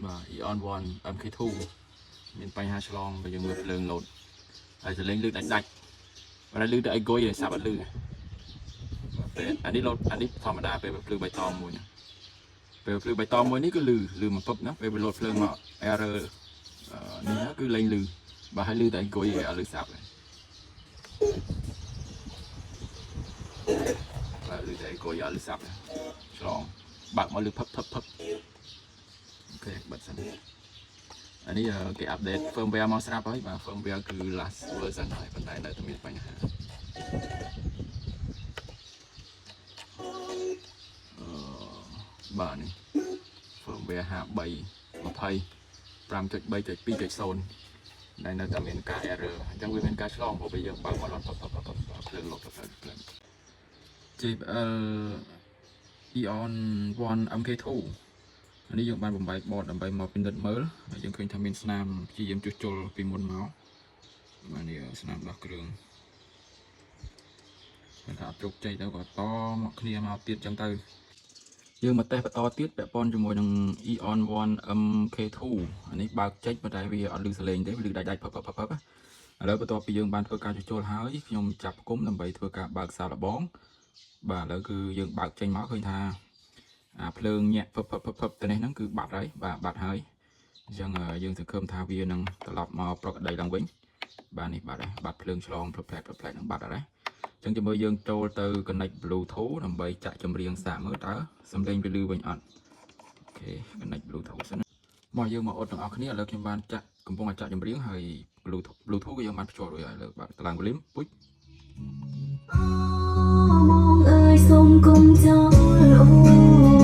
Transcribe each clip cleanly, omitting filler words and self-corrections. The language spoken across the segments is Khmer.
បាទ Eon 1 MK2 មានបញ្ហាឆ្លងពេលយើងមើលភ្លើងលោតហើយសលេងលឺដាច់ដាច់បើលឺតែអីគុយឯសាប់អត់លឺបាទពេលអានេះលោតអានេះធម្មតាពេលភ្លឺបៃតងមួយណាពេលភ្លឺបៃតងមួយនេះគឺលឺលឺមកពឹបណាពេលវាលោតភ្លើងមក error នេះគឺលែងលឺបាទហើយលឺតែអីគុយឯអត់លឺសាប់ទេបាទលឺតែអីគុយអត់លឺសាប់ទេឆ្លងបើកមកលឺផឹបផឹបផឹប OK បិទសិនអានេះគេ update firmware មកស្រាប់ហើយបាទ firmware គឺ last version ហើយប៉ុន្តែនៅតែមានបញ្ហាអឺបាទនេះ firmware 53 20 5.3.2.0ដែលនៅតែមានការ error អញ្ចឹងវាមានការឆ្លងព្រោះពេលយើងបើកមកឡត់តតតតភ្លើងលុបទៅភ្លើង JBL Eon 1 MK2 អានេះយើងបានបំបែក board ដើម្បីមកពិនិត្យមើលហើយយើងឃើញថាមានស្នាមព្យាយាមជួសជុលពីមុនមកបាទនេះស្នាមដោះគ្រឿងគាត់ថាអត់ជោគជ័យទៅក៏តមកគ្នាមកទៀតចឹងទៅយើងមកតេស្តបន្តទៀតពាក់ព័ន្ធជាមួយនឹង Eon 1 MK2 អានេះបើកចេញប៉ុន្តែវាអត់លឺសលេងទេវាលឺដាច់ដាច់ផឹបផឹបផឹបឥឡូវបន្ទាប់ពីយើងបានធ្វើការជួសជុលហើយខ្ញុំចាប់គុំដើម្បីធ្វើការបើកសាកល្បងបាទឥឡូវគឺយើងបើកចេញមកឃើញថា អាភ្លើងញាក់ពឹបពឹបពឹបពឹបទៅនេះហ្នឹងគឺបាត់ហើយបាទបាត់ហើយអញ្ចឹងយើងសង្ឃឹមថាវានឹងត្រឡប់មកប្រក្រតីឡើងវិញបាទនេះបាត់ហើយបាត់ភ្លើងឆ្លងផ្លឹបផ្លែផ្លឹបផ្លែហ្នឹងបាត់ហើយអញ្ចឹងជាមួយយើងចូលទៅ connect Bluetooth ដើម្បីចាក់ចម្រៀងសាកមើលតើសំឡេងវាលឺវិញអត់OK connect Bluetooth សិនមកយើងមកអត់ទាំងអស់គ្នាឥឡូវខ្ញុំបានចាក់កំពុងតែចាក់ចម្រៀងហើយ Bluetooth ក៏យើងបានភ្ជាប់រួចហើយលើបាទតឡើង volume ពុជ បងអើយសូមកុំចោលអូន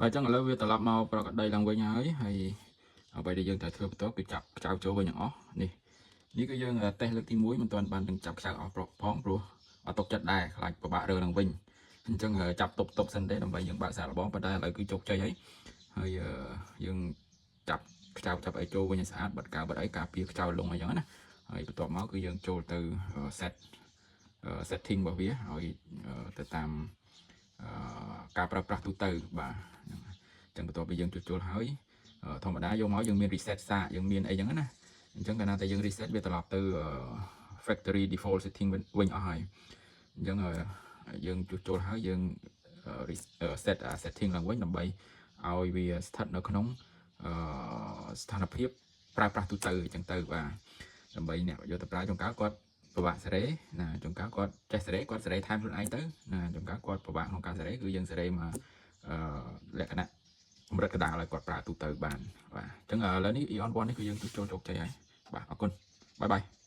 បាទអញ្ចឹងឥឡូវវាត្រឡប់មកប្រក្រតីឡើងវិញហើយហើយអ្វីដែលយើងត្រូវធ្វើបន្តគឺចាប់ខ្ចៅចូលវិញទាំងអស់នេះនេះគឺយើងតេស្តលើកទី1មិនទាន់បានទាំងចាប់ខ្ចៅអស់ផងព្រោះអត់ຕົកចិត្តដែរខ្លាចពិបាករើឡើងវិញអញ្ចឹងចាប់តុបតុបសិនទេដើម្បីយើងបើកសាកល្បងប៉ុន្តែឥឡូវគឺជោគជ័យហើយហើយយើងចាប់ខ្ចៅចាប់អីចូលវិញឲ្យស្អាតបិទកាវបិទអីការពារខ្ចៅលងអីចឹងណាហើយបន្ទាប់មកគឺយើងចូលទៅ set setting របស់វាឲ្យទៅតាមការប្រើប្រាស់ទូទៅបាទហ្នឹងហើយអញ្ចឹងបន្ទាប់ពីយើងជួសជុលហើយធម្មតាយកមកយើងមាន reset សាកយើងមានអីចឹងណាអញ្ចឹងកាលណាតែយើង reset វាត្រឡប់ទៅ factory default setting វិញអស់ហើយអញ្ចឹងយើងជួសជុលហើយយើង set setting ឡើងវិញដើម្បីឲ្យវាស្ថិតនៅក្នុងស្ថានភាពប្រើប្រាស់ទូទៅអញ្ចឹងទៅបាទដើម្បីអ្នកយកទៅប្រើចុងកាលគាត់ពិបាកសេរីណាចុងកាលគាត់ចេះសេរីគាត់សេរីថែមខ្លួនឯងទៅណាចុងកាលគាត់ពិបាកក្នុងការសេរីគឺយើងសេរីមកអឺលក្ខណៈកម្រិតកណ្ដាលឲ្យគាត់ប្រើទូទៅបានបាទអញ្ចឹងឥឡូវនេះ Eon 1នេះគឺយើងជួសជុលជោគជ័យហើយបាទអរគុណ bye bye.